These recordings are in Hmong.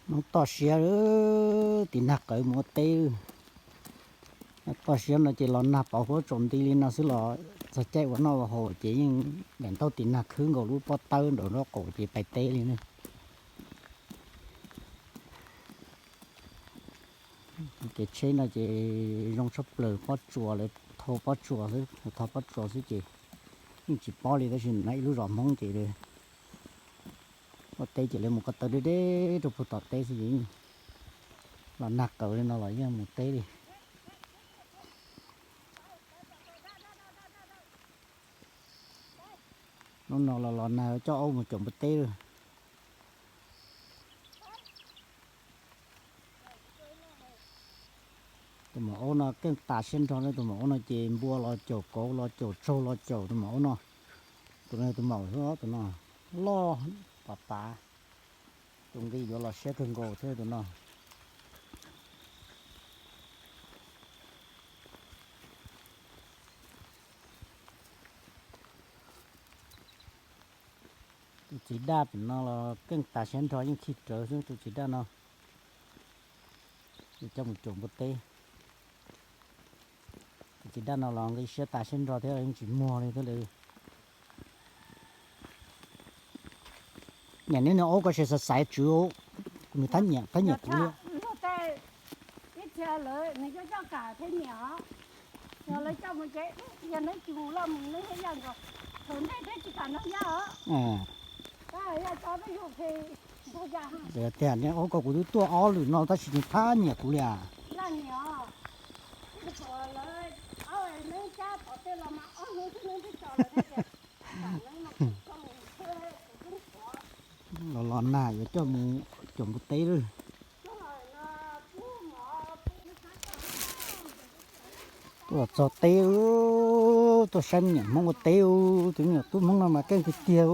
Hmoob toj siab, tiv nag qawv mus ua teb. Toj siab no ces los nag pauv huab tsaus nti li no xwb los txog caij ua noj ua haus ces yeej daim ntaub tiv nag khwb nkaus lub pob tawb nraum nraub qaum ces pais teb li ne. Kev tsheb no ces zoo tshaj plaws, pob tsuas lawv thau pob tsuas xwb, thau pob tsuas xwb ces yeej tsis paub li, tab sis no ib lub zos Hmoob ces ua teb ces lawv mus ko taw deb deb rau puag tom teb xwb ces los nag qawv li no los yeej mus teb li. Hnub no los los nag coj aub mus caum npua teb lawm. Tus maum aub no keej tas siab nrho na, tus maum aub no ces npua los caum, kauv los caum, tsaug los caum tus maum aub no. Tus no tus maum xwb, tus no loj tas tas. Tus nqi yuav los siab kawg nkaus thiab tus no. Tus txiv daj pem no los keej tas siab nrho, yeej chim rawv xwb tus txiv daj no. Yuav coj mus caum npua teb. Tus txiv daj no los nqi siab tas siab nrho thiab yeej tsis muag li thiab lawm. Niam, neb nws aub ko ces xaiv xaiv tswv, kuv nws thab nyiam, thab nyiam kuv li. Tias niag aub ko kuv twb tuaj ob lwm no tab sis nws thab nyiam kuv li as. Los los nag yuav coj mus caum npua teb lawm. Tuaj txog teb, tuaj saib me nyuam Hmoob ua teb, tus me nyuam tub Hmoob no mas keej tiag tiag.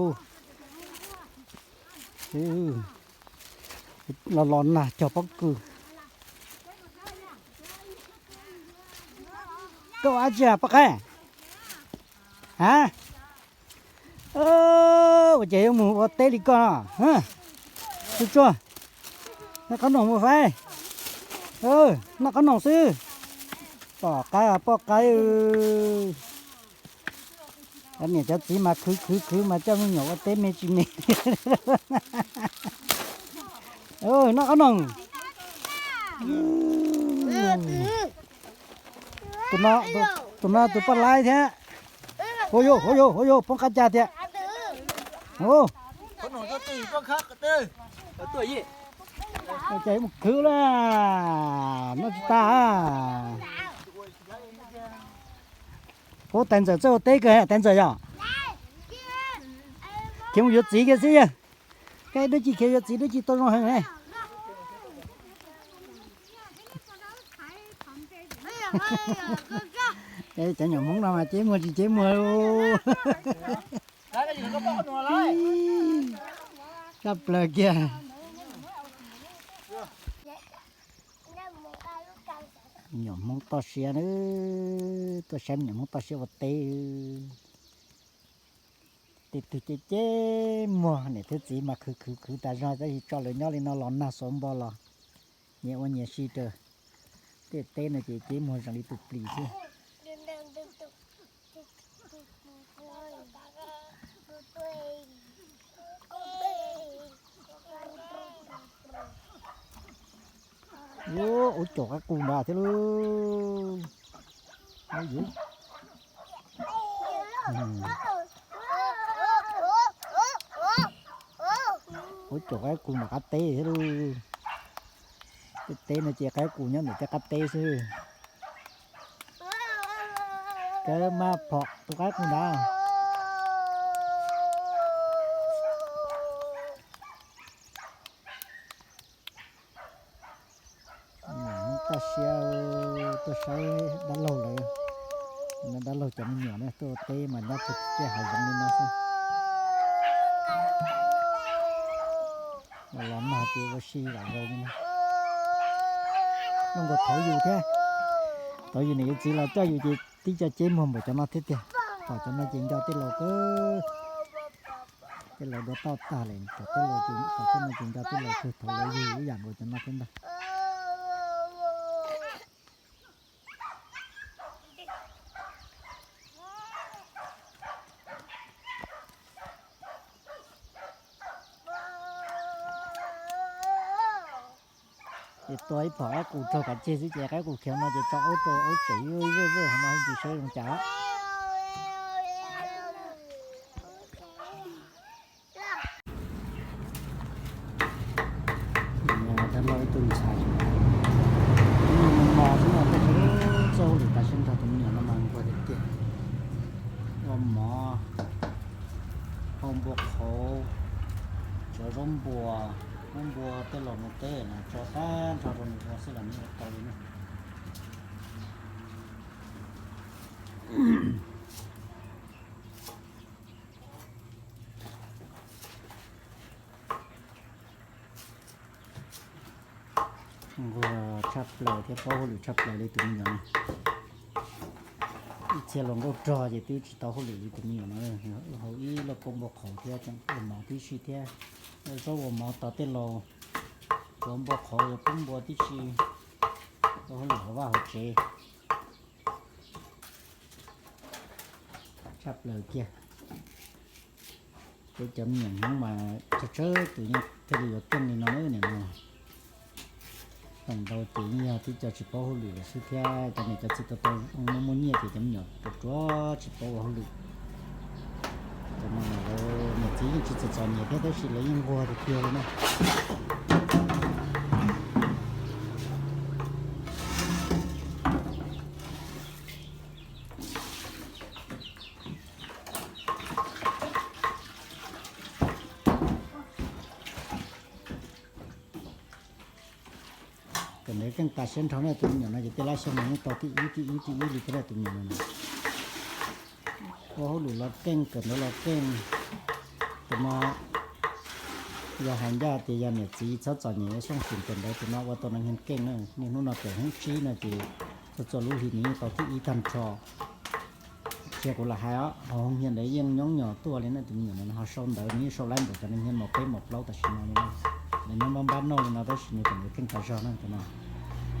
Los los nag cog pob kws. Koj ua dab tsi poj qaib? Ha? Ua cas yuav mus ua teb li koj no? Tsuag tsuag, noj qab noom mus faib. Noj qab noom xwb. Poj qaib, poj qaib. Cov niam cov txiv mas khwv khwv khwv mas coj me nyuam ua teb me tsis me. Noj qab noom. Tus no tus poj laib thiab. Hu yus, hu yus, hu yus, poob qab cag tiag. Ces mus khwv lawm, noj tsis tag. Puab tais ntxawm txawj ua teb kawg, tais ntxawm yog. Khiav mus yuav txiv kiag xwb yog. Koj dab tsi khiav yuav txiv dab tsi tau zoo heev ne. Cov nyuam Hmoob no mas ceb muag tsis ceb muag. Tshaj plaws kiag. Nyuam Hmoob toj siab, tuaj saib me nyuam Hmoob toj siab ua teb. Tej tug ceb ceb muag, niam thiab txiv mas khwv khwv khwv tas zog, tab sis tso lawv nyob li no los nag xuav npo los nyias ua nyias si raws. Tej teb no ces ceb muag zoo li tus plis xwb. Ub, ua caum qaib qus nrad thiab lauj. Ua caum qaib qus nram qab teb thiab lauj. Tej teb no ces qaib qus nyob ntawm tej qab teb xwb. Kawg mas phom tus qaib qus nrad. Nyuam Hmoob toj siab tuaj saib dab laug lawv. Dab laug cov me nyuam na tuaj ua teb mas nyob puag tej hav zoov li no xwb. Los nag ces ua si vam nkaus li no. Zoo nkaus thov yus thiab. Thov yus niam yus txiv los coj yus ces tib co ceb muag npaum cov no thiab tiag. Tom cov no ces nco tej laus kawg. Tej laus dua toj tag lawm, tom tej laus ces, tom tej no ces nco tej laus kawg, thaum lawv yug ib yam nkaus cov no thiab ntag. Ces tua ib phom qaib qus raug kav tseg xwb ces qaib qus khiav no ces tso aub rau aub tsev, vwj vwj hauv no tsis saib zoo cas. Dab laug ib tug ntxhais, mos xwb no, tej txoj hauj lwm tas siab nrho. Tus me nyuam no mas nquag tiag tiag, ua mov, hau npua qhauv, tsuav zaub npua, zaub npua tej los mus teb no tso tag nrho rau nws ua xwb los nws ua tau li na. Nquag tshaj plaws thiab paub hauj lwm tshaj plaws li tus me nyuam no. Ib txhia hluas nkauj rog ces twb tsis tau hauj lwm li tus me nyuam no. Hau ib lauj kaub npua qhauv thiab tseem ua mov tib si thiab, ua zaub ua mov tos tej laus, tsuav npua qhauv, yuav pub npua tib si, ua hauj lwm hauv vaj hauv tsev tshaj plaws kiag. Peb cov me nyuam Hmoob mas tsawg tsawg tus yeej thiaj li yuav keej li no nim no. Feem ntau ces yeej yog tib co tsis paub hauj lwm lawm xwb thiab cov niam cov txiv tau tau muaj muaj nyiaj ces cov me nyuam ruam ruam tsis paub ua hauj lwm. Cov no lawv niam txiv yeej tsis txom txom nyem thiab tab sis lawv yeej nquag tiag tiag li na. Kawm ntawv keej tas siab nrho na, tus me nyuam no ces tej lab xyoo no yeej tau thib ib thib ib thib ib li thiab na tus me nyuam no. Ua hauj lwm los keej, kawm ntawv los keej. Tus no yog hais ncaj tias yog niam txiv txhob txom nyem xyooj xwm kawm ntawv tus no ua tau neeg keej na. Niaj hnub no kawm hnub tsib no ces txhua txhua lub hlis nws yeej tau thib ib tag nrho. Tsis yog kuv lam hais os, hauv hoo hias ntawd yeej nyob nyom tuaj li na. Tus me nyuam no ho sau ntawv, nws yeej sau laib npaum cov neeg niaj maum peb maum plaub tam sim no li na. Nws nyob npab npab noj li no tab sis nws kawm ntawv keej tas zog na tus no.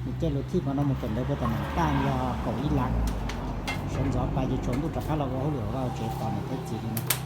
Nws caij lus thij pov no mus kawm ntawv puag ta nws taj yog kaum ib lab. Sawv ntxov pais ces tsaus ntuj rov qab los ua hauj lwm hauv vaj hauv tsev tos niam thiab txiv li na.